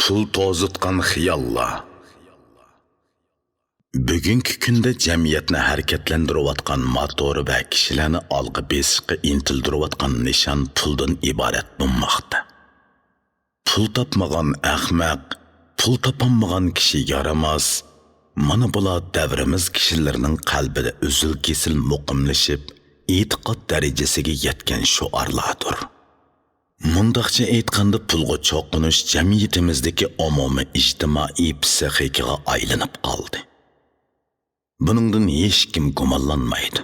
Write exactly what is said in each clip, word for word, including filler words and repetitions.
پۇل توزۇتقان خىياللار. بۈگۈنكى كۈندە جەمئىيەتنى ھەرىكەتلەندۈرۈۋاتقان موتور ۋە كىشىلەرنى ئالغا بېسىشقا ئىنتىلدۈرۈۋاتقان نىشان پۇلدىن ئىبارەت بولماقتا. پۇل تاپمىغان ئەخمەق، پۇل تاپالمىغان كىشى يارىماس. مانا بۇلار دەۋرىمىز كىشىلىرىنىڭ قەلبىدە ئۈزۈل-كېسىل مۇقىملىشىپ، ئېتىقاد دەرىجىسىگە يەتكەن شوئارلاردۇر. مۇنداقچە ئېيتقاندا، پۇلغا چوقۇنۇش جەمئىيىتىمىزدىكى ئومۇمىي ئىجتىمائىي پسىخىكىغا ئايلىنىپ قالدى. بۇنىڭدىن ھېچكىم گۇمانلانمايدۇ.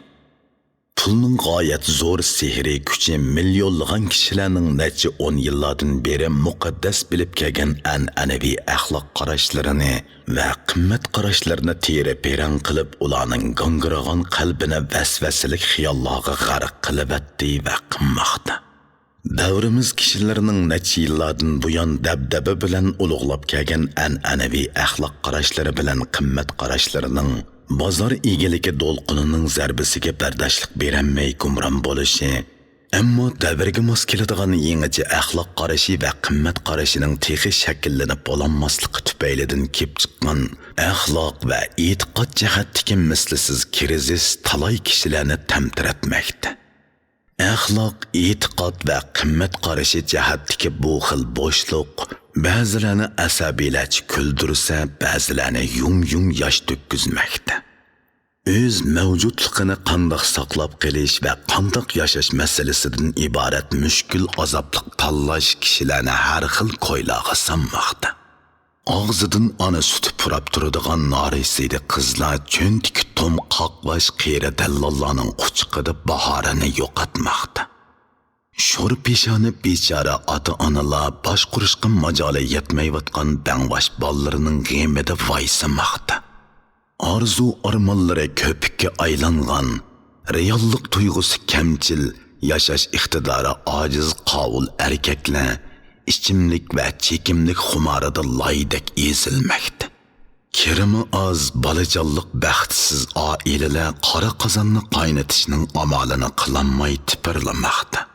پۇلنىڭ غايەت زور سېھرىي كۈچى مىليونلىغان كىشىلەرنىڭ نەچچە ئون يىللاردىن بېرى مۇقەددەس بىلىپ كەلگەن ئەنئەنىۋى ئەخلاق قاراشلىرىنى ۋە قىممەت قاراشلىرىنى تېرە-پىرەڭ قىلىپ، ئۇلارنىڭ گاڭگىرىغان قەلبىنى ۋەسۋەسىلىك خىياللارغا غەرق قىلىۋەتتى ۋە قىلماقتا. دەۋرىمىز كىشىلىرىنىڭ نەچچە يىللاردىن بۇيان دەبدەبە بىلەن ئۇلۇغلاپ كەلگەن ئەنئەنىۋى ئەخلاق قاراشلىرى بىلەن قىممەت قاراشلىرىنىڭ بازار ئىگىلىكى دولقۇنىنىڭ زەربىسىگە بەرداشلىق بېرەلمەي گۇمران بولۇشى، ئەمما دەۋرگە ماس كېلىدىغان يېڭىچە ئەخلاق قارىشى ۋە قىممەت قارىشىنىڭ تېخى شەكىللىنىپ بولالماسلىقى تۈپەيلىدىن كېلىپ چىققان ئەخلاق ۋە ئېتىقاد جەھەتتىكى مىسلىسىز كىرىزىس تالاي كىشىلەرنى تەمتىرەتمەكتە. ئەخلاق، ئېتىقاد ۋە قىممەت قارىشى جەھەتتىكى بۇ خىل بوشلۇق بەزىلەرنى ئەسەبىيلەرچە كۈلدۈرسە، بەزىلەرنى يۇم-يۇم ياش تۆككۈزمەكتە. ئۆز مەۋجۇتلۇقىنى قانداق ساقلاپ قېلىش ۋە قانداق ياشاش مەسىلىسىدىن ئىبارەت مۈشكۈل ئازابلىق تاللاش كىشىلەرنى ھەر خىل كويلارغا سالماقتا. ئاغزىدىن ئانا سۈتى پۇراپ تۇرىدىغان نارەسىدە قىزلار چۆنتىكى توم قاقباش قېرى دەللاللارنىڭ قۇچىقىدا باھارىنى يوقاتماقتا. شور پېشانە بىچارە ئاتا-ئانىلار باشقۇرۇشقا ماجالى يەتمەيۋاتقان بەڭباش بالىلىرىنىڭ غېمىدە ۋايسىماقتا. ئارزۇ-ئارمانلىرى كۆپۈككە ئايلانغان، رېئاللىق تۇيغۇسى كەمچىل، ياشاش ئىقتىدارى ئاجىز قاۋۇل ئەركەكلەر ئىچىملىك ۋە چېكىملىك خۇمارىدا لايدەك ئېزىلمەكتە. كىرىمى ئاز، بالىجانلىق بەختسىز ئائىلىلەر قارا قازاننى قاينىتىشنىڭ ئامالىنى قىلالماي تىپىرلىماقتا.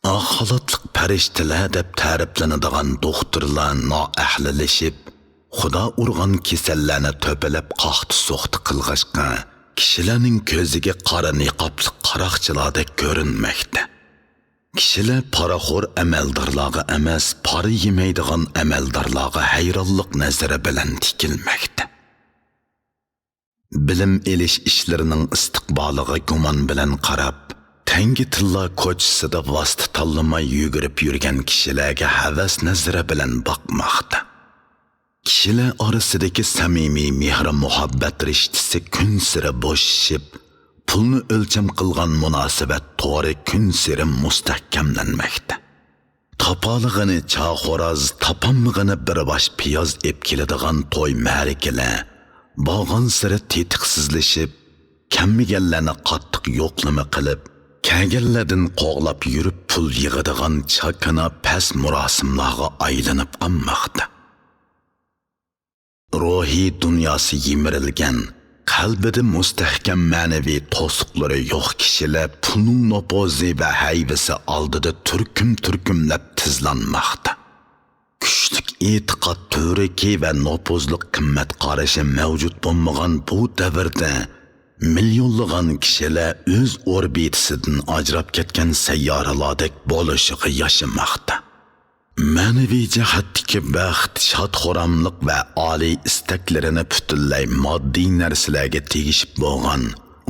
ئاق خالاتلىق پەرىشتىلەر دەپ تەرىپلىنىدىغان دوختۇرلار نائەھلىلىشىپ، خۇدا ئۇرغان كېسەللەرنى تۆپىلەپ قاقتى-سوقتى قىلغاچقا، كىشىلەرنىڭ كۆزىگە قارا نىقابلىق قاراقچىلاردەك كۆرۈنمەكتە. كىشىلەر پارىخور ئەمەلدارلارغا ئەمەس، پارا يېمەيدىغان ئەمەلدارلارغا ھەيرانلىق نەزىرى بىلەن تىكىلمەكتە. بىلىم ئېلىش ئىشلىرىنىڭ ئىستىقبالىغا گۇمان بىلەن قاراپ، تەڭگە تىللا كوچىسىدا ۋاسىتە تاللىماي يۈگۈرۈپ يۈرگەن كىشىلەرگە ھەۋەس نەزىرى بىلەن باقماقتا. كىشىلەر ئارىسىدىكى سەمىمىي مېھرى-مۇھەببەت رىشتىسى كۈنسېرى بوشىشىپ، پۇلنى ئۆلچەم قىلغان مۇناسىۋەت تورى كۈنسېرى مۇستەھكەملەنمەكتە. تاپالىغىنى چاغ خوراز، تاپالمىغىنى بىر باش پىياز ئېپ كېلىدىغان توي مەرىكىلەر بارغانسېرى تېتىقسىزلىشىپ، كەلمىگەنلەرنى قاتتىق يوقلىما قىلىپ، كەلگەنلەردىن قوغلاپ يۈرۈپ پۇل يىغىدىغان چاكىنا پەس مۇراسىملارغا ئايلىنىپ قالماقتا. روھىي دۇنياسى يىمىرىلگەن، قەلبىدە مۇستەھكەم مەنىۋى توسۇقلىرى يوق كىشىلەر پۇلنىڭ نوپۇزى ۋە ھەيۋىسى ئالدىدا تۈركۈم-تۈركۈملەپ تىزلانماقتا. كۈچلۈك ئېتىقاد تۈۋرۈكى ۋە نوپۇزلۇق قىممەت قارىشى مەۋجۇت بولمىغان بۇ دەۋردە مىليونلىغان كىشىلەر ئۆز ئوربىتىسىدىن ئاجراپ كەتكەن سەييارىلاردەك بولۇشىغا ياشىماقتا. مەنىۋى جەھەتتىكى بەخت، شاد-خۇراملىق ۋە ئالىي ئىستەكلىرىنى پۈتۈنلەي ماددىي نەرسىلەرگە تېگىشىپ بولغان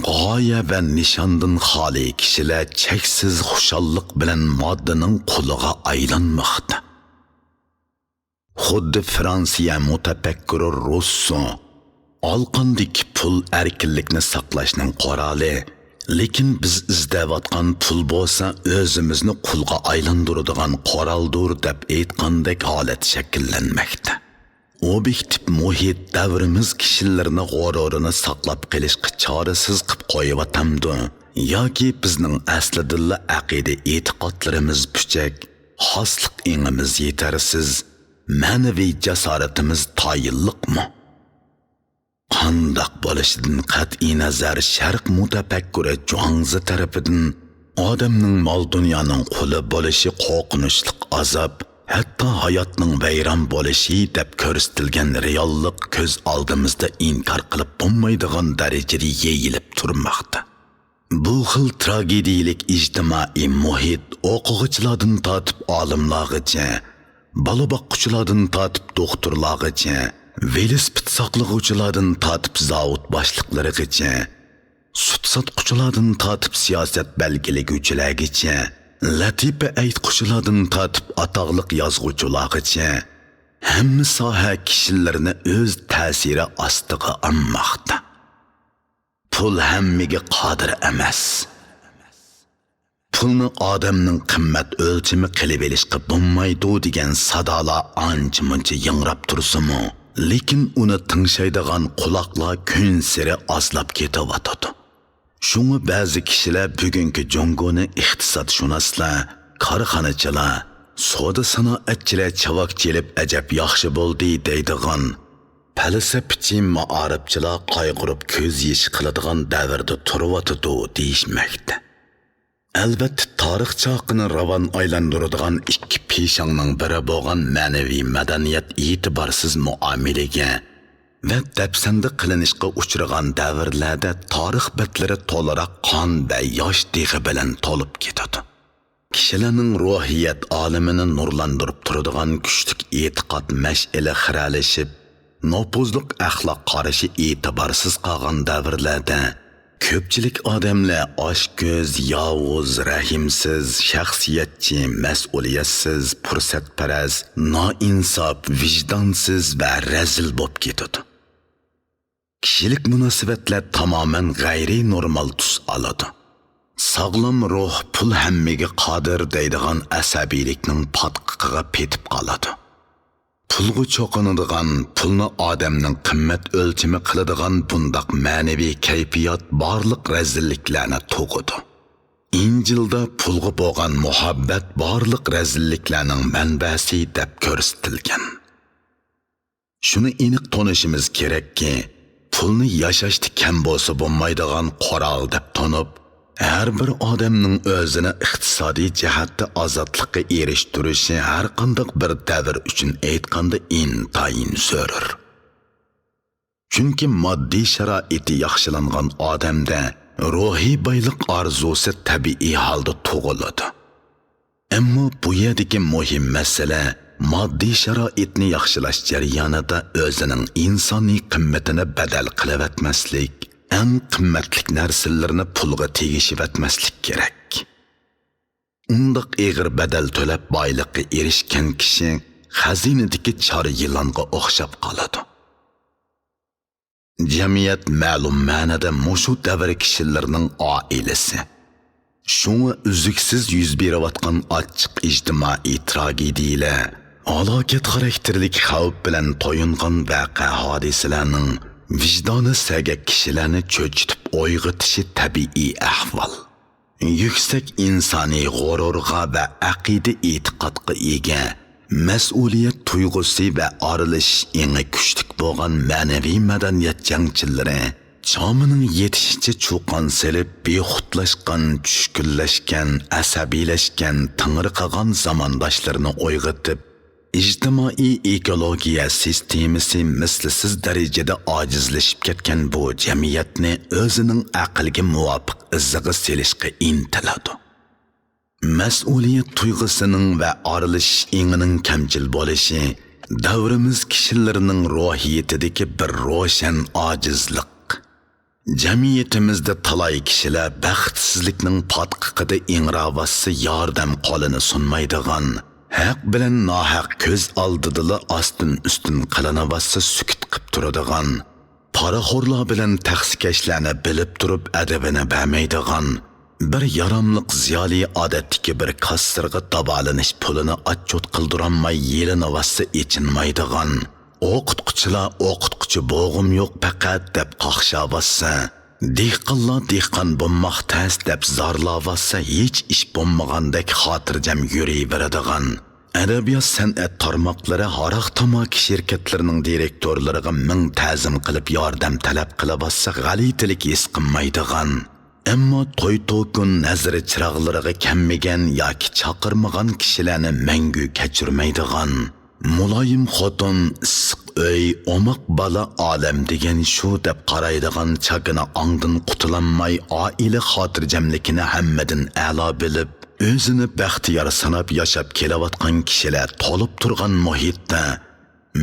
غايە ۋە نىشاندىن خالىي كىشىلەر چەكسىز خۇشاللىق بىلەن ماددىنىڭ قۇلىغا ئايلانماقتا. خۇددى فرانسىيە مۇتەپەككۇرى روسسو، ئالقاندىكى پۇل ئەركىنلىكنى ساقلاشنىڭ قورالى، لېكىن بىز ئىزدەۋاتقان پۇل بولسا ئۆزىمىزنى قۇلغا ئايلاندۇرىدىغان قورالدۇر، دەپ ئېيتقاندەك ھالەت شەكىللەنمەكتە. ئوبيېكتىپ مۇھىت دەۋرىمىز كىشىلىرىنى غۇرۇرىنى ساقلاپ قېلىشقا چارىسىز قىپ قويۇۋاتامدۇ ياكى بىزنىڭ ئەسلىدىنلا ئەقىدە-ئېتىقادلىرىمىز پۈچەك، خاسلىق ئېڭىمىز يېتەرسىز، مەنىۋى جاسارىتىمىز تايىنلىقمۇ؟ قانداق بولۇشىدىن قەتئىينەزەر، شەرق مۇتەپەككۇرى جۇاڭزى تەرىپىدىن ئادەمنىڭ مال-دۇنيانىڭ قۇلى بولۇشى قورقۇنچلۇق ئازاب ھەتتا ھاياتنىڭ ۋەيران بولۇشى دەپ كۆرسىتىلگەن رېئاللىق كۆز ئالدىمىزدا ئىنكار قىلىپ بولمايدىغان دەرىجىدە يېيىلىپ تۇرماقتا. بۇ خىل تراگېدىيىلىك ئىجتىمائىي مۇھىت ئوقۇغۇچىلاردىن تارتىپ ئالىملارغىچە، بالا باققۇچىلاردىن تارتىپ دوختۇرلارغىچە، ۋېلىسىپىت ساقلىغۇچىلاردىن تارتىپ زاۋۇت باشلىقلىرىغىچە، سۈت ساتقۇچىلاردىن تارتىپ سىياسەت بەلگىلىگۈچىلەرگىچە، لەتىپە ئېيتقۇچىلاردىن تارتىپ ئاتاقلىق يازغۇچىلارغىچە، ھەممە ساھە كىشىلىرىنى ئۆز تەسىرى ئاستىغا ئالماقتا. پۇل ھەممىگە قادىر ئەمەس. پۇلنى ئادەمنىڭ قىممەت ئۆلچىمى قىلىۋېلىشقا بولمايدۇ دېگەن سادالار ئانچە-مۇنچە ياڭراپ تۇرسىمۇ، لېكىن ئۇنى تىڭشايدىغان قۇلاقلار كۈنسېرى ئازلاپ كېتىۋاتىدۇ. شۇڭا بەزى كىشىلەر بۈگۈنكى جۇڭگونى ئىقتىسادشۇناسلار، كارخانىچىلار، سودا سانائەتچىلەر چاۋاك چېلىپ ئەجەب ياخشى بولدى دەيدىغان، پەلسەپىچى مائارىپچىلار قايغۇرۇپ كۆز يېشى قىلىدىغان دەۋردە تۇرۇۋاتىدۇ دېيىشمەكتە. ئەلۋەتتە، تارىخ چاقىنى راۋان ئايلاندۇرىدىغان ئىككى پىشاڭنىڭ بىرى بولغان مەنىۋى مەدەنىيەت ئېتىبارسىز مۇئامىلىگە ۋە دەپسەندە قىلىنىشقا ئۇچرىغان دەۋرلەردە تارىخ بەتلىرى تولىراق قان ۋە ياش دېغى بىلەن تولۇپ كېتىدۇ. كىشىلەرنىڭ روھىيەت ئالىمىنى نۇرلاندۇرۇپ تۇرىدىغان كۈچلۈك ئېتىقاد مەشئىلى خىرەلىشىپ، نوپۇزلۇق ئەخلاق قارىشى ئېتىبارسىز قالغان دەۋرلەردە، كۆپچىلىك ئادەملەر ئاچكۆز، ياۋۇز، رەھىمسىز، شەخسىيەتچى، مەسئۇلىيەتسىز، پۇرسەتپەرەس، نائىنساپ، ۋىجدانسىز ۋە رەزىل بولۇپ كېتىدۇ. كىشىلىك مۇناسىۋەتلەر تامامەن غەيرىي نورمال تۈس ئالىدۇ. ساغلام روھ پۇل ھەممىگە قادىر دەيدىغان ئەسەبىيلىكنىڭ پاتقىقىغا پېتىپ قالىدۇ. پۇلغا چوقۇنىدىغان، پۇلنى ئادەمنىڭ قىممەت ئۆلچىمى قىلىدىغان بۇنداق مەنىۋى كەيپىيات بارلىق رەزىللىكلەرنى تۇغىدۇ. ئىنجىلدا پۇلغا بولغان مۇھەببەت بارلىق رەزىللىكلەرنىڭ مەنبەسى دەپ كۆرسىتىلگەن. شۇنى ئېنىق تونۇشىمىز كېرەككى، پۇلنى ياشاشتا كەم بولسا بولمايدىغان قورال دەپ تونۇپ، ھەر بىر ئادەمنىڭ ئۆزىنى ئىقتىسادىي جەھەتتە ئازادلىققا ئېرىشتۈرۈشى ھەرقانداق بىر دەۋر ئۈچۈن ئېيتقاندا ئىنتايىن زۆرۈر. چۈنكى ماددىي شارائىتى ياخشىلانغان ئادەمدە روھىي بايلىق ئارزۇسى تەبىئىي ھالدا تۇغۇلىدۇ. ئەمما بۇ يەردىكى مۇھىم مەسىلە، ماددىي شارائىتنى ياخشىلاش جەريانىدا ئۆزىنىڭ ئىنسانىي قىممىتىنى بەدەل قىلىۋەتمەسلىك، ئەڭ قىممەتلىك نەرسىلىرىنى پۇلغا تېگىشىۋەتمەسلىك كېرەك. ئۇنداق ئېغىر بەدەل تۆلەپ بايلىققا ئېرىشكەن كىشى خەزىنىدىكى چار يىلانغا ئوخشاپ قالىدۇ. جەمئىيەت مەلۇم مەنىدە مۇشۇ دەۋر كىشىلىرىنىڭ ئائىلىسى. شۇڭا ئۈزلۈكسىز يۈز بېرىۋاتقان ئاچچىق ئىجتىمائىي تراگېدىيىلەر، ھالاكەت خاراكتېرلىك خەۋپ بىلەن تويۇنغان ۋەقە-ھادىسىلەرنىڭ ۋىجدانى سەگەك كىشىلەرنى چۆچۈتۈپ ئويغىتىشى تەبىئىي ئەھۋال. يۈكسەك ئىنسانىي غۇرۇرغا ۋە ئەقىدە-ئېتىقادقا ئىگە، مەسئۇلىيەت تۇيغۇسى ۋە ئارىلىشىش ئېڭى كۈچلۈك بولغان مەنىۋى مەدەنىيەت جەڭچىلىرى چامىنىڭ يېتىشىچە چۇقان سېلىپ، بىخۇدلاشقان، چۈشكۈنلەشكەن، ئەسەبىيلەشكەن، تىڭرىقىغان زامانداشلىرىنى ئويغىتىپ، ئىجتىمائىي ئېكولوگىيە سىستېمىسى مىسلىسىز دەرىجىدە ئاجىزلىشىپ كەتكەن بۇ جەمئىيەتنى ئۆزىنىڭ ئەقىلگە مۇۋاپىق ئىزىغا سېلىشقا ئىنتىلىدۇ. مەسئۇلىيەت تۇيغۇسىنىڭ ۋە ئارىلىشىش ئېڭىنىڭ كەمچىل بولۇشى دەۋرىمىز كىشىلىرىنىڭ روھىيىتىدىكى بىر روشەن ئاجىزلىق. جەمئىيىتىمىزدە تالاي كىشىلەر بەختسىزلىكنىڭ پاتقىقىدا ئىڭراۋاتسا ياردەم قولىنى سۇنمايدىغان، ھەق بىلەن ناھەق كۆز ئالدىدىلا ئاستىن-ئۈستۈن قىلىنىۋاتسا سۈكۈت قىپ تۇرىدىغان، پارىخورلار بىلەن تەخسىكەشلەرنى بىلىپ تۇرۇپ ئەدىپىنى بەرمەيدىغان، بىر ياراملىق زىيالىي ئادەتتىكى بىر كاسسىرغا داۋالىنىش پۇلىنى ئاتچوت قىلدۇرالماي يېلىنىۋاتسا ئېچىنمايدىغان، ئوقۇتقۇچىلار ئوقۇتقۇچى بوغۇم يوق پەقەت دەپ قاقشاۋاتسا، دېھقانلار دېھقان بولماق تەس دەپ زارلاۋاتسا ھېچ ئىش بولمىغاندەك خاتىرجەم يۈرۈۋېرىدىغان، ئەدەبىيات سەنئەت تارماقلىرى ھاراق تاماكا شىركەتلىرىنىڭ دىرېكتورلىرىغا مىڭ تەزىم قىلىپ ياردەم تەلەپ قىلىۋاتسا غەلىتىلىك ھېس قىلمايدىغان، ئەمما توي توكۇن نەزىرى چىراغلىرىغا كەلمىگەن ياكى چاقىرمىغان كىشىلەرنى مەڭگۈ كەچۈرمەيدىغان، مۇلايىم خوتۇن، ئىسسىق ئۆي، ئوماق بالا ئالەم دېگەن شۇ دەپ قارايدىغان چاكىنا ئاڭدىن قۇتۇلالماي، ئائىلە خاتىرجەملىكىنى ھەممىدىن ئەلا بىلىپ، ئۆزىنى بەختىيار ساناپ ياشاپ كېلىۋاتقان كىشىلەر تولۇپ تۇرغان مۇھىتتا،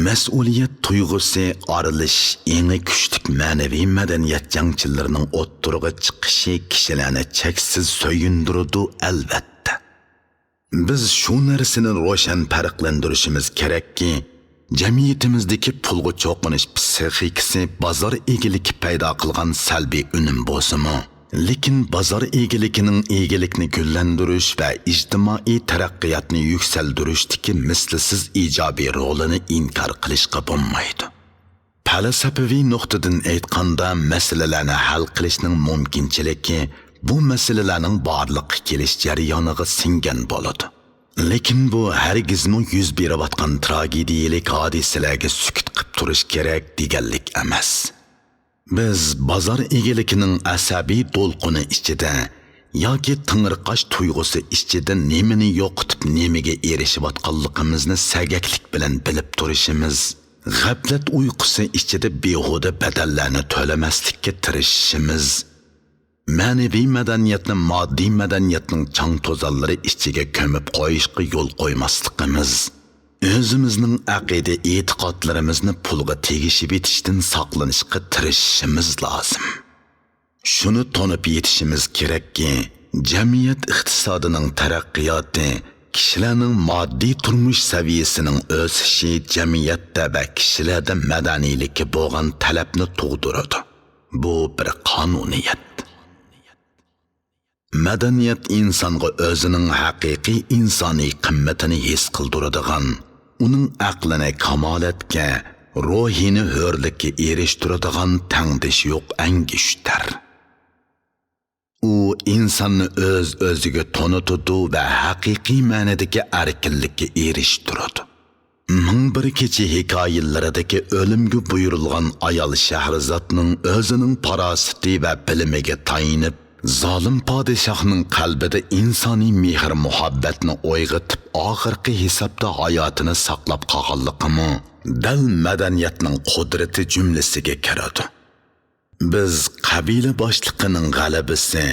مەسئۇلىيەت تۇيغۇسى ئارىلىشىش ئېڭى كۈچلۈك مەنىۋى مەدەنىيەت جەڭچىلىرىنىڭ ئوتتۇرىغا چىقىشى كىشىلەرنى چەكسىز سۆيۈندۈرىدۇ، ئەلۋەتتە. بىز شۇ نەرسىنى روشەن پەرقلەندۈرۈشىمىز كېرەككى، جەمئىيىتىمىزدىكى پۇلغا چوقۇنۇش پىسخىكىسى بازار ئىگىلىكى پەيدا قىلغان سەلبىي ئۈنۈم بولسىمۇ، لېكىن بازار ئىگىلىكىنىڭ ئىگىلىكنى گۈللەندۈرۈش ۋە ئىجتىمائىي تەرەققىياتنى يۈكسەلدۈرۈشتىكى مىسلىسىز ئىجابىي رولىنى ئىنكار قىلىشقا بولمايدۇ. پەلسەپىۋى نۇقتىدىن ئېيتقاندا، مەسىلىلەرنى ھەل قىلىشنىڭ مۇمكىنچىلىكى بۇ مەسىلىلەرنىڭ بارلىققا كېلىش جەريانىغا سىڭگەن بولىدۇ. لېكىن بۇ ھەرگىزمۇ يۈز بېرىۋاتقان تراگېدىيەلىك ھادىسىلەرگە سۈكۈت قىپ تۇرۇش كېرەك دېگەنلىك ئەمەس. بىز بازار ئىگىلىكىنىڭ ئەسەبىي دولقۇنى ئىچىدە ياكى تېڭىرقاش تۇيغۇسى ئىچىدە نېمىنى يوقىتىپ، نېمىگە ئېرىشىۋاتقانلىقىمىزنى سەگەكلىك بىلەن بىلىپ تۇرۇشىمىز، غەپلەت ئۇيقۇسى ئىچىدە بىھۇدە بەدەللەرنى تۆلىمەسلىككە تىرىشىشىمىز، مەنىۋى مەدەنىيەتنى ماددىي مەدەنىيەتنىڭ چاڭ-توزانلىرى ئىچىگە كۆمۈپ قويۇشقا يول قويماسلىقىمىز، ئۆزىمىزنىڭ ئەقىدە-ئېتىقادلىرىمىزنى پۇلغا تېگىشىۋېتىشتىن ساقلىنىشقا تىرىشىشىمىز لازىم. شۇنى تونۇپ يېتىشىمىز كېرەككى، جەمئىيەت ئىقتىسادىنىڭ تەرەققىياتى، كىشىلەرنىڭ ماددىي تۇرمۇش سەۋىيەسىنىڭ ئۆسۈشى جەمئىيەتتە ۋە كىشىلەردە مەدەنىيلىككە بولغان تەلەپنى تۇغدۇرىدۇ. بۇ بىر قانۇنىيەت. مەدەنىيەت ئىنسانغا ئۆزىنىڭ ھەقىقىي ئىنسانىي قىممىتىنى ھېس قىلدۇرىدىغان، ئۇنىڭ ئەقلىنى كامالەتكە، روھىنى ھۆرلۈككە ئېرىشتۈرىدىغان تەڭدىشى يوق ئەڭگۈشتەر. ئۇ ئىنساننى ئۆز-ئۆزىگە تونۇتىدۇ ۋە ھەقىقىي مەنىدىكى ئەركىنلىككە ئېرىشتۈرىدۇ. مىڭ بىر كېچە ھېكايىلىرىدىكى ئۆلۈمگە بۇيرۇلغان ئايال شەھرىزادنىڭ ئۆزىنىڭ پاراسىتى ۋە بىلىمىگە تايىنىپ، زالىم پادىشاھنىڭ قەلبىدە ئىنسانىي مېھىر-مۇھەببەتنى ئويغىتىپ، ئاخىرقى ھېسابتا ھاياتىنى ساقلاپ قالغانلىقىمۇ دەل مەدەنىيەتنىڭ قۇدرىتى جۈملىسىگە كىرىدۇ. بىز قەبىلە باشلىقىنىڭ غەلىبىسى،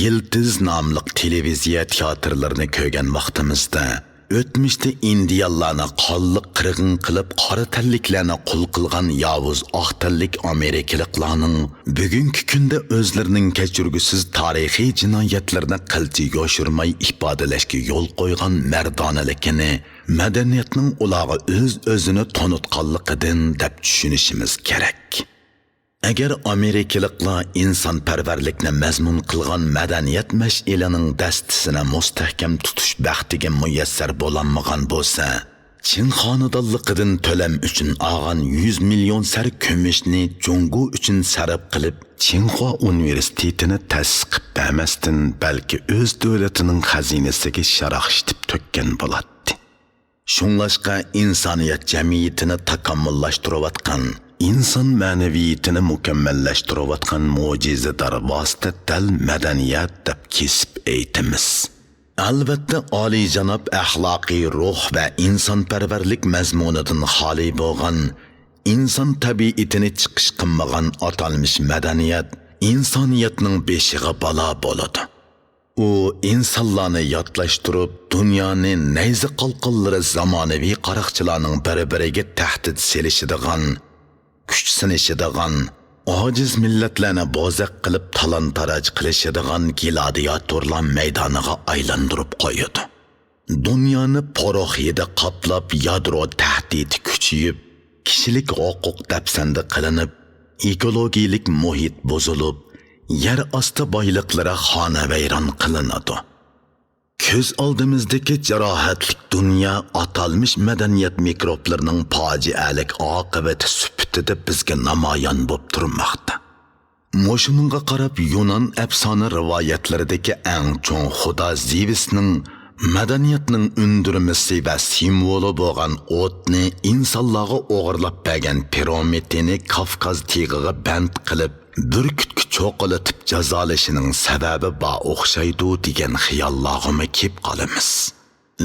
يىلتىز ناملىق تېلېۋىزىيە تىياتىرلىرىنى كۆرگەن ۋاقتىمىزدا، ئۆتمۈشتە ئىندىيانلارنى قانلىق قىرغىن قىلىپ، قارا تەنلىكلەرنى قۇل قىلغان ياۋۇز ئاق تەنلىك ئامېرىكىلىقلارنىڭ بۈگۈنكى كۈندە ئۆزلىرىنىڭ كەچۈرگۈسىز تارىخىي جىنايەتلىرىنى قىلچە يوشۇرماي ئىپادىلەشكە يول قويغان مەردانىلىكىنى، مەدەنىيەتنىڭ ئۇلارغا ئۆز-ئۆزىنى تونۇتقانلىقىدىن دەپ چۈشىنىشىمىز كېرەك. ئەگەر ئامېرىكىلىقلار ئىنسانپەرۋەرلىكنى مەزمۇن قىلغان مەدەنىيەت مەشئىلىنىڭ دەستىسىنى مۇستەھكەم تۇتۇش بەختىگە مۇيەسسەر بولالمىغان بولسا، چىڭ خانىدانلىقىدىن تۆلەم ئۈچۈن ئالغان يۈز مىليون سەر كۈمۈشنى جۇڭگو ئۈچۈن سەرپ قىلىپ، چىڭخۇا ئۇنىۋېرسىتېتىنى تەسىس قىلىپ بەرمەستىن، بەلكى ئۆز دۆلىتىنىڭ خەزىنىسىگە شاراقشىتىپ تۆككەن بولاتتى. شۇڭلاشقا ئىنسانىيەت جەمئىيىتىنى تاكامۇللاشتۇرۇۋاتقان، ئىنسان مەنىۋىيىتىنى مۇكەممەللەشتۈرۈۋاتقان مۆجىزىدار ۋاسىتە دەل مەدەنىيەت دەپ كېسىپ ئېيتىمىز. ئەلۋەتتە، ئالىيجاناب ئەخلاقىي روھ ۋە ئىنسانپەرۋەرلىك مەزمۇنىدىن خالىي بولغان، ئىنسان تەبىئىتىنى چىقىش قىلمىغان ئاتالمىش مەدەنىيەت ئىنسانىيەتنىڭ بېشىغا بالا بولىدۇ. ئۇ ئىنسانلارنى ياتلاشتۇرۇپ، دۇنيانى نەيزە قالقانلىرى زامانىۋى قاراقچىلارنىڭ بىر-بىرىگە تەھدىت سېلىشىدىغان، كۈچ سىنىشىدىغان، ئاجىز مىللەتلەرنى بوزەك قىلىپ تالان-تاراج قىلىشىدىغان گلادىياتورلار مەيدانىغا ئايلاندۇرۇپ قويىدۇ. دۇنيانى پورۇق ھىدى قاپلاپ، يادرو تەھدىتى كۈچىيىپ، كىشىلىك ھوقۇق دەپسەندە قىلىنىپ، ئېكولوگىيىلىك مۇھىت بۇزۇلۇپ، يەر ئاستى بايلىقلىرى خانىۋەيران قىلىنىدۇ. كۆز ئالدىمىزدىكى جاراھەتلىك دۇنيا ئاتالمىش مەدەنىيەت مىكروبلىرىنىڭ پاجىئەلىك ئاقىۋىتى سۈپىتىدە بىزگە نامايان بولۇپ تۇرماقتا. مۇشۇنىڭغا قاراپ، يۇنان ئەپسانە رىۋايەتلىرىدىكى ئەڭ چوڭ خۇدا زېۋسنىڭ مەدەنىيەتنىڭ ئۈندۈرمىسى ۋە سىمۋولى بولغان ئوتنى ئىنسانلارغا ئوغرىلاپ بەرگەن پىرومېتېينى كافكاز تېغىغا بەند قىلىپ، بۈركۈتكە چوقۇلىتىپ جازالىشىنىڭ سەۋەبى بار ئوخشايدۇ دېگەن خىياللارغىمۇ كېلىپ قالىمىز.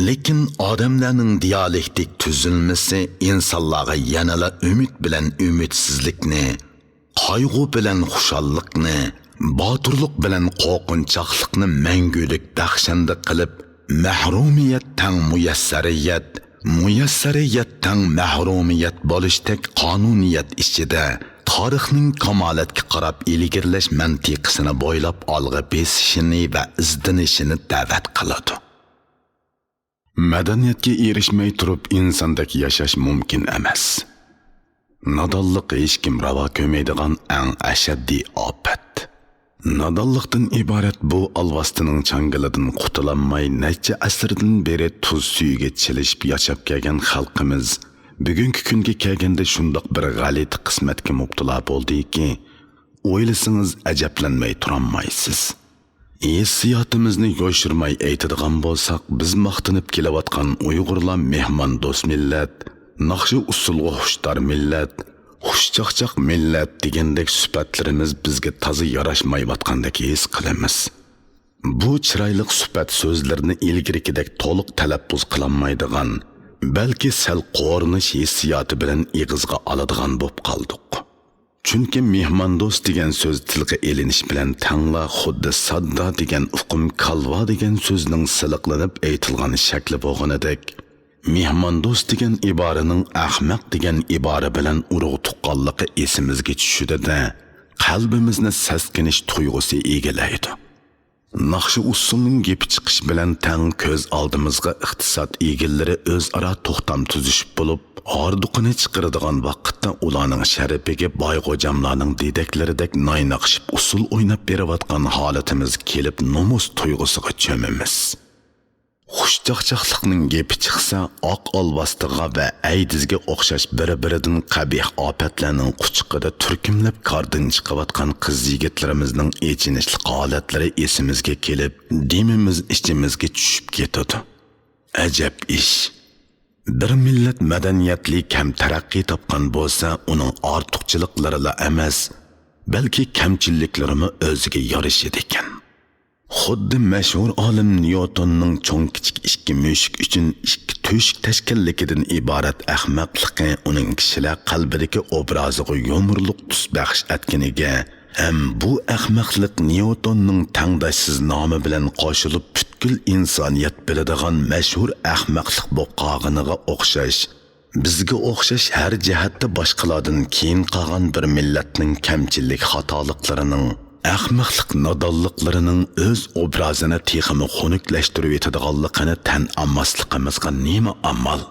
لېكىن ئادەملەرنىڭ دىيالېكتىك تۈزۈلمىسى ئىنسانلارغا يەنىلا ئۈمىد بىلەن ئۈمىدسىزلىكنى، قايغۇ بىلەن خۇشاللىقنى، باتۇرلۇق بىلەن قورقۇنچاقلىقنى مەڭگۈلۈك بەخشەندە قىلىپ، مەھرۇمىيەت تەڭ مۇيەسسەرىيەت، مۇيەسسەرىيەت تەڭ مەھرۇمىيەت بولۇشتەك قانۇنىيەت ئىچىدە تارىخنىڭ كامالەتكە قاراپ ئىلگىرىلەش مەنتىقىسىنى بويلاپ ئالغا بېسىشىنى ۋە ئىزدىنىشىنى دەۋەت قىلىدۇ. مەدەنىيەتكە ئېرىشمەي تۇرۇپ ئىنساندەك ياشاش مۇمكىن ئەمەس. نادانلىق ھېچكىم راۋا كۆرمەيدىغان ئەڭ ئەشەددىي ئاپەت. نادانلىقتىن ئىبارەت بۇ ئالۋاستىنىڭ چاڭگىلىدىن قۇتۇلالماي، نەچچە ئەسىردىن بېرى تۇز سۈيىگە چىلىشىپ ياشاپ كەلگەن خەلقىمىز بۈگۈنكى كۈنگە كەلگەندە شۇنداق بىر غەلىتە قىسمەتكە مۇپتىلا بولدىكى، ئويلىسىڭىز ئەجەبلەنمەي تۇرالمايسىز. ھېسسىياتىمىزنى يوشۇرماي ئېيتىدىغان بولساق، بىز ماختىنىپ كېلىۋاتقان ئۇيغۇرلار مېھماندوست مىللەت، ناخشا ئۇسسۇلغا خۇشتار مىللەت، خۇشچاقچاق مىللەت دېگەندەك سۈپەتلىرىمىز بىزگە تازا ياراشمايۋاتقاندەك ھېس قىلىمىز. بۇ چىرايلىق سۈپەت سۆزلىرىنى ئىلگىرىكىدەك تولۇق تەلەپپۇز قىلالمايدىغان، بەلكى سەل قورۇنۇش ھېسسىياتى بىلەن ئېغىزغا ئالىدىغان بولۇپ قالدۇق. چۈنكى مېھماندوست دېگەن سۆز تىلغا ئېلىنىش بىلەن تەڭلا خۇددى ساددا دېگەن ئۇقۇم كالۋا دېگەن سۆزنىڭ سىلىقلىنىپ ئېيتىلغان شەكلى بولغىنىدەك، مېھماندوست دېگەن ئىبارىنىڭ ئەخمەق دېگەن ئىبارە بىلەن ئۇرۇق تۇغقانلىقى ئېسىمىزگە چۈشىدۇ-دە، قەلبىمىزنى سەسكىنىش تۇيغۇسى ئىگىلەيدۇ. ناخشا ئۇسسۇلنىڭ گېپى چىقىش بىلەن تەڭ كۆز ئالدىمىزغا ئىقتىساد ئىگىلىرى ئۆزئارا توختام تۈزۈشۈپ بولۇپ، ھاردۇقىنى چىقىرىدىغان ۋاقىتتا ئۇلارنىڭ شەرىپىگە بايغوجاملارنىڭ دېدەكلىرىدەك نايناقشىپ ئۇسسۇل ئويناپ بېرىۋاتقان ھالىتىمىز كېلىپ نومۇس تۇيغۇسىغا چۆمىمىز. خۇشچاقچاقلىقنىڭ گېپى چىقسا، ئاق ئالۋاستىغا ۋە ئەيدىزگە ئوخشاش بىر-بىرىدىن قەبىھ ئاپەتلەرنىڭ قۇچىقىدا تۈركۈملەپ كاردىن چىقىۋاتقان قىز-يىگىتلىرىمىزنىڭ ئېچىنىشلىق ھالەتلىرى ئېسىمىزگە كېلىپ، دېمىمىز ئىچىمىزگە چۈشۈپ كېتىدۇ. ئەجەب ئىش! بىر مىللەت مەدەنىيەتلىك ھەم تەرەققىي تاپقان بولسا، ئۇنىڭ ئارتۇقچىلىقلىرىلا ئەمەس، بەلكى كەمچىلىكلىرىمۇ ئۆزىگە يارىشىدىكەن. خۇددى مەشھۇر ئالىم نيۇتوننىڭ چوڭ-كىچىك ئىككى مۈشۈك ئۈچۈن ئىككى تۆشۈك تەشكىللىكىدىن ئىبارەت ئەخمەقلىقى ئۇنىڭ كىشىلەر قەلبىدىكى ئوبرازىغا يۇمۇرلۇق تۈس بەخش ئەتكىنىگە ھەم بۇ ئەخمەقلىق نيۇتوننىڭ تەڭداشسىز نامى بىلەن قوشۇلۇپ پۈتكۈل ئىنسانىيەت بىلىدىغان مەشھۇر ئەخمەقلىق بولۇپ قالغىنىغا ئوخشاش، بىزگە ئوخشاش ھەر جەھەتتە باشقىلاردىن كېيىن قالغان بىر مىللەتنىڭ كەمچىللىك خاتالىقلىرىنىڭ، ئەخمەقلىق نادانلىقلىرىنىڭ ئۆز ئوبرازىنى تېخىمۇ خۇنۈكلەشتۈرۈۋېتىدىغانلىقىنى تەن ئالماسلىقىمىزغا نېمە ئامال؟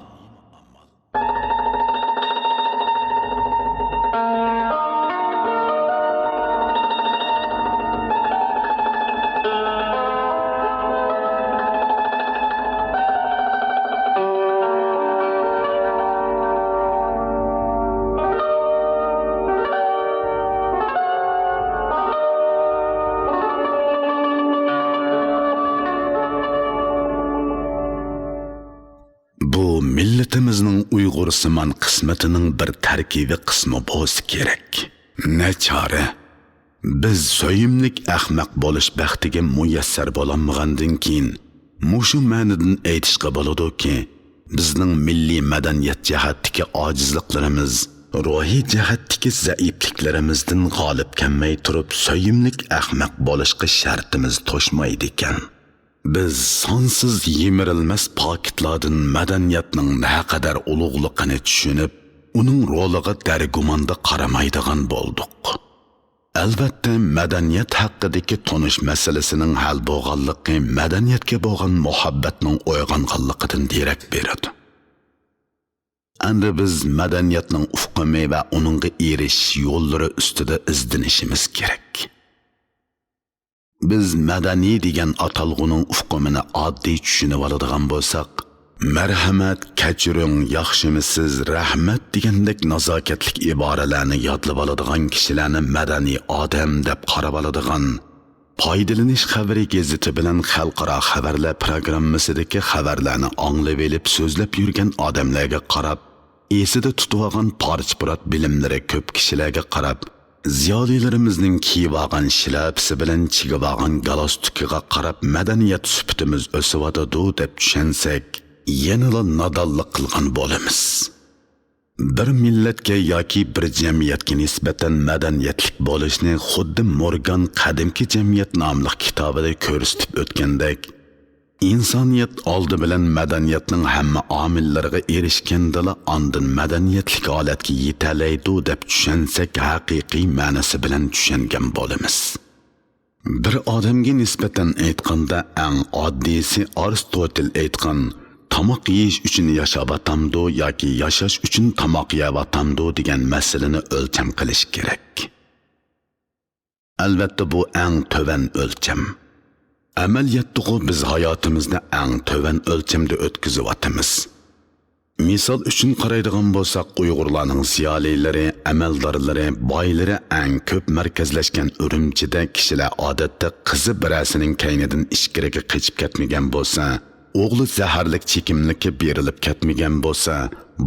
بۇ مىللىتىمىزنىڭ ئۇيغۇرسىمان قىسمىتىنىڭ بىر تەركىبىي قىسمى بولسا كېرەك. نەچارە، بىز سۆيۈملۈك ئەخمەق بولۇش بەختىگە مۇيەسسەر بولالمىغاندىن كېيىن، مۇشۇ مەنىدىن ئېيتىشقا بولىدۇكى، بىزنىڭ مىللىي مەدەنىيەت جەھەتتىكى ئاجىزلىقلىرىمىز، روھىي جەھەتتىكى زەئىپلىكلىرىمىزدىن غالىب كەلمەي تۇرۇپ، سۆيۈملۈك ئەخمەق بولۇشقا شەرتىمىز توشمايدىكەن. بىز سانسىز يىمىرىلمەس پاكىتلاردىن مەدەنىيەتنىڭ نەقەدەر ئۇلۇغلۇقىنى چۈشىنىپ، ئۇنىڭ رولىغا دەرگۇماندا قارىمايدىغان بولدۇق. ئەلۋەتتە، مەدەنىيەت ھەققىدىكى تونۇش مەسىلىسىنىڭ ھەل بولغانلىقى مەدەنىيەتكە بولغان مۇھەببەتنىڭ ئويغانغانلىقىدىن دېرەك بېرىدۇ. ئەمدى بىز مەدەنىيەتنىڭ ئۇقۇمى ۋە ئۇنىڭغا ئېرىشىش يوللىرى ئۈستىدە ئىزدىنىشىمىز كېرەك. بىز مەدەنىي دېگەن ئاتالغۇنىڭ ئۇقۇمىنى ئاددىي چۈشىنىۋالىدىغان بولساق، مەرھەمەت، كەچۈرۈڭ، ياخشىمۇسىز، رەھمەت دېگەندەك نازاكەتلىك ئىبارىلەرنى يادلىۋالىدىغان كىشىلەرنى مەدەنىي ئادەم دەپ قاراۋالىدىغان، پايدىلىنىش خەۋىرى گېزىتى بىلەن خەلقئارا خەۋەرلەر پىروگراممىسىدىكى خەۋەرلەرنى ئاڭلىۋېلىپ سۆزلەپ يۈرگەن ئادەملەرگە قاراپ، ئېسىدە تۇتۇۋالغان پارچە-پۇرات بىلىملىرى كۆپ كىشىلەرگە قاراپ، زىيالىيلىرىمىزنىڭ كىيىۋالغان شىلەپىسى بىلەن چىگىۋالغان گالستۇكىغا قاراپ مەدەنىيەت سۈپىتىمىز ئۆسۈۋاتىدۇ دەپ چۈشەنسەك، يەنىلا نادانلىق قىلغان بولىمىز. بىر مىللەتكە ياكى بىر جەمئىيەتكە نىسبەتەن مەدەنىيەتلىك بولۇشنى خۇددى مورگان قەدىمكى جەمئىيەت ناملىق كىتابىدا كۆرسىتىپ ئۆتكەندەك، ئىنسانىيەت ئالدى بىلەن مەدەنىيەتنىڭ ھەممە ئامىللىرىغا ئېرىشكەندىلا ئاندىن مەدەنىيەتلىك ھالەتكە يېتەلەيدۇ دەپ چۈشەنسەك ھەقىقىي مەنىسى بىلەن چۈشەنگەن بولىمىز. بىر ئادەمگە نىسبەتەن ئېيتقاندا ئەڭ ئاددىيسى ئارستوتىل ئېيتقان، تاماق يېيىش ئۈچۈن ياشاۋاتامدۇ ياكى ياشاش ئۈچۈن تاماق يەۋاتامدۇ دېگەن مەسىلىنى ئۆلچەم قىلىش كېرەك. ئەلۋەتتە، بۇ ئەڭ تۆۋەن ئۆلچەم. ئەمەلىيەتتىغۇ بىز ھاياتىمىزنى ئەڭ تۆۋەن ئۆلچەمدە ئۆتكۈزۈۋاتىمىز. مىسال ئۈچۈن قارايدىغان بولساق، ئۇيغۇرلارنىڭ زىيالىيلىرى، ئەمەلدارلىرى، بايلىرى ئەڭ كۆپ مەركەزلەشكەن ئۈرۈمچىدە كىشىلەر ئادەتتە قىزى بىرەرسىنىڭ كەينىدىن ئىچكىرىگە قېچىپ كەتمىگەن بولسا، ئوغلى زەھەرلىك چېكىملىككە بېرىلىپ كەتمىگەن بولسا،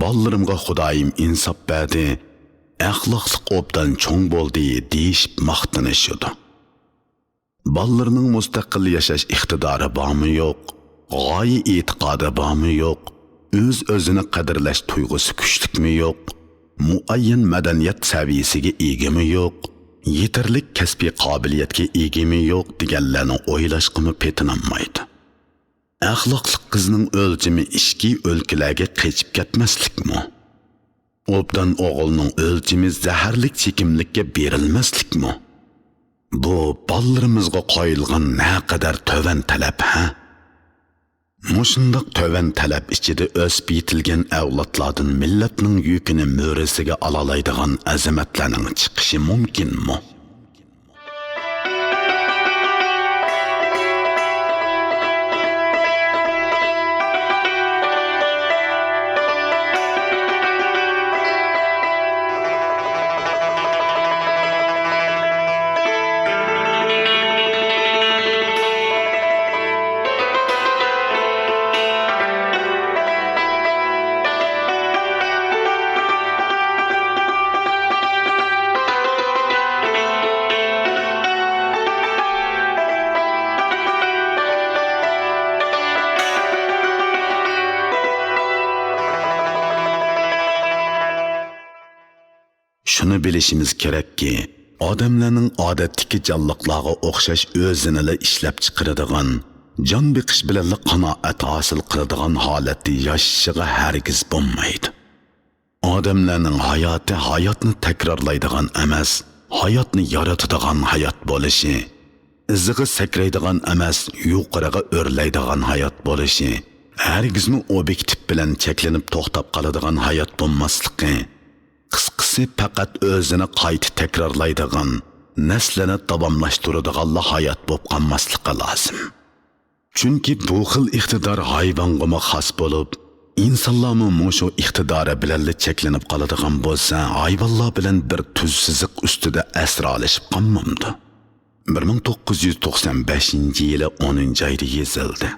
بالىلىرىمغا خۇدايىم ئىنساپ بەردى، ئەخلاقلىق ئوبدان چوڭ بولدى دېيىشىپ ماختىنىشىدۇ. بالىلىرىنىڭ مۇستەقىل ياشاش ئىقتىدارى بارمۇ يوق، غايە ئېتىقادى بارمۇ يوق، ئۆز-ئۆزىنى قەدىرلەش تۇيغۇسى كۈچلۈكمۇ يوق، مۇئەييەن مەدەنىيەت سەۋىيەسىگە ئىگىمۇ يوق، يېتەرلىك كەسپىي قابىلىيەتكە ئىگىمۇ يوق دېگەنلەرنى ئويلاشقىمۇ پېتىنالمايدۇ. ئەخلاقلىق قىزنىڭ ئۆلچىمى ئىچكى ئۆلكىلەرگە قېچىپ كەتمەسلىكمۇ؟ ئوبدان ئوغۇلنىڭ ئۆلچىمى زەھەرلىك چېكىملىككە بېرىلمەسلىكمۇ؟ بۇ بالىلىرىمىزغا قويۇلغان نەقەدەر تۆۋەن تەلەپ، ھە؟ مۇشۇنداق تۆۋەن تەلەپ ئىچىدە ئۆسۈپ يېتىلگەن ئەۋلادلاردىن مىللەتنىڭ يۈكىنى مۈرىسىگە ئالالايدىغان ئەزىمەتلەرنىڭ چىقىشى مۇمكىنمۇ؟ شۇنى بىلىشىمىز كېرەككى، ئادەملەرنىڭ ئادەتتىكى جانلىقلارغا ئوخشاش ئۆزىنىلا ئىشلەپچىقىرىدىغان، جان بېقىش بىلەنلا قانائەت ھاسىل قىلىدىغان ھالەتتە ياشىشىغا ھەرگىز بولمايدۇ. ئادەملەرنىڭ ھاياتى ھاياتنى تەكرارلايدىغان ئەمەس، ھاياتنى يارىتىدىغان ھايات بولۇشى، ئىزىغا سەكرەيدىغان ئەمەس، يۇقىرىغا ئۆرلەيدىغان ھايات بولۇشى، ھەرگىزمۇ ئوبيېكتىپ بىلەن چەكلىنىپ توختاپ قالىدىغان ھايات بولماسلىقى، قىسقىسى، پەقەت ئۆزىنى قايتا تەكرارلايدىغان، نەسلىنى داۋاملاشتۇرىدىغانلا ھايات بولۇپ قالماسلىقى لازىم. چۈنكى بۇ خىل ئىقتىدار ھايۋانغىمۇ خاس بولۇپ، ئىنسانلارمۇ مۇشۇ ئىقتىدارى بىلەنلا چەكلىنىپ قالىدىغان بولسا، ھايۋانلار بىلەن بىر تۈز سىزىق ئۈستىدە ئەسرالىشىپ قالمامدۇ؟ بىر مىڭ توققۇز يۈز توقسان بەشىنچى يىلى ئونىنچى ئايدا يېزىلدى.